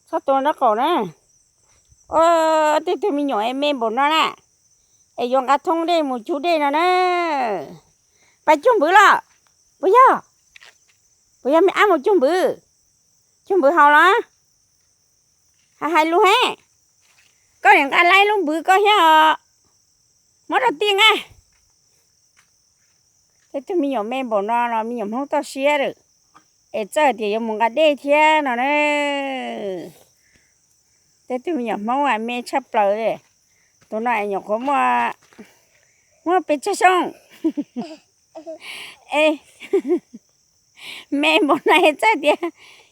Txhob tua nraub qaum na. Ua, tej tug me nyuam es me npaum no na, es yuav nqa thoob dej mus cug dej no na. Pab cug npwv los? Puas yog? Puas yog me ab mus cug npwv? Cug npwv haus los? Hais lus heev. Koj niam nqa laib lub npwv koj thiab os. Muab rau tij nqa. Tej tug me nyuam me npaum no los me nyuam Hmoob toj siab lawm, es txawj tias yuav mus nqa dej thiab no na. Tej tug me nyuam Hmoob me tshaj plaws li. Tus no es nyuam qhuav muaj, muaj pes tsawg xyoo, es me npaum no es txawj tias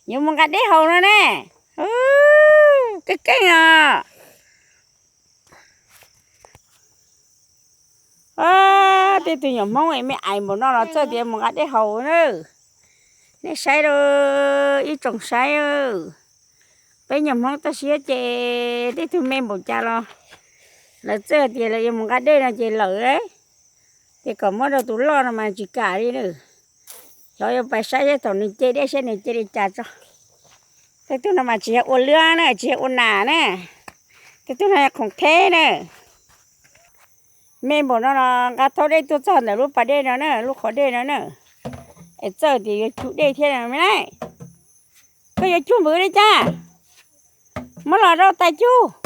yuav mus nqa dej haus no ne. Keej keej os. Tej tug nyuam Hmoob es me ais npaum no los txawj tias mus nqa dej haus na. Nej saib lauj, ib tsoom saib. Peb nyuam Hmoob toj siab ces tej tug me npaum cas los lawv txawj tias lawv yuav mus nqa dej no ces lawm. Ces kom muab rau tus loj no mas tsis kam li na. Xyov yuav pais saib seb thaum nws ce dej seb nws ce li cas tso. Tej tug no mas tsis yog ua liab na, tsis yog ua nas na. Tej tug no yog khoom theb na. Me npaum no los nqa thoob dej tuaj txog ntawm lub pas dej no na, lub qhov dej no na. Es txawj tias yuav cug dej thiab me na. Koj yuav cug npwv li cas? Muab los rau tais cug.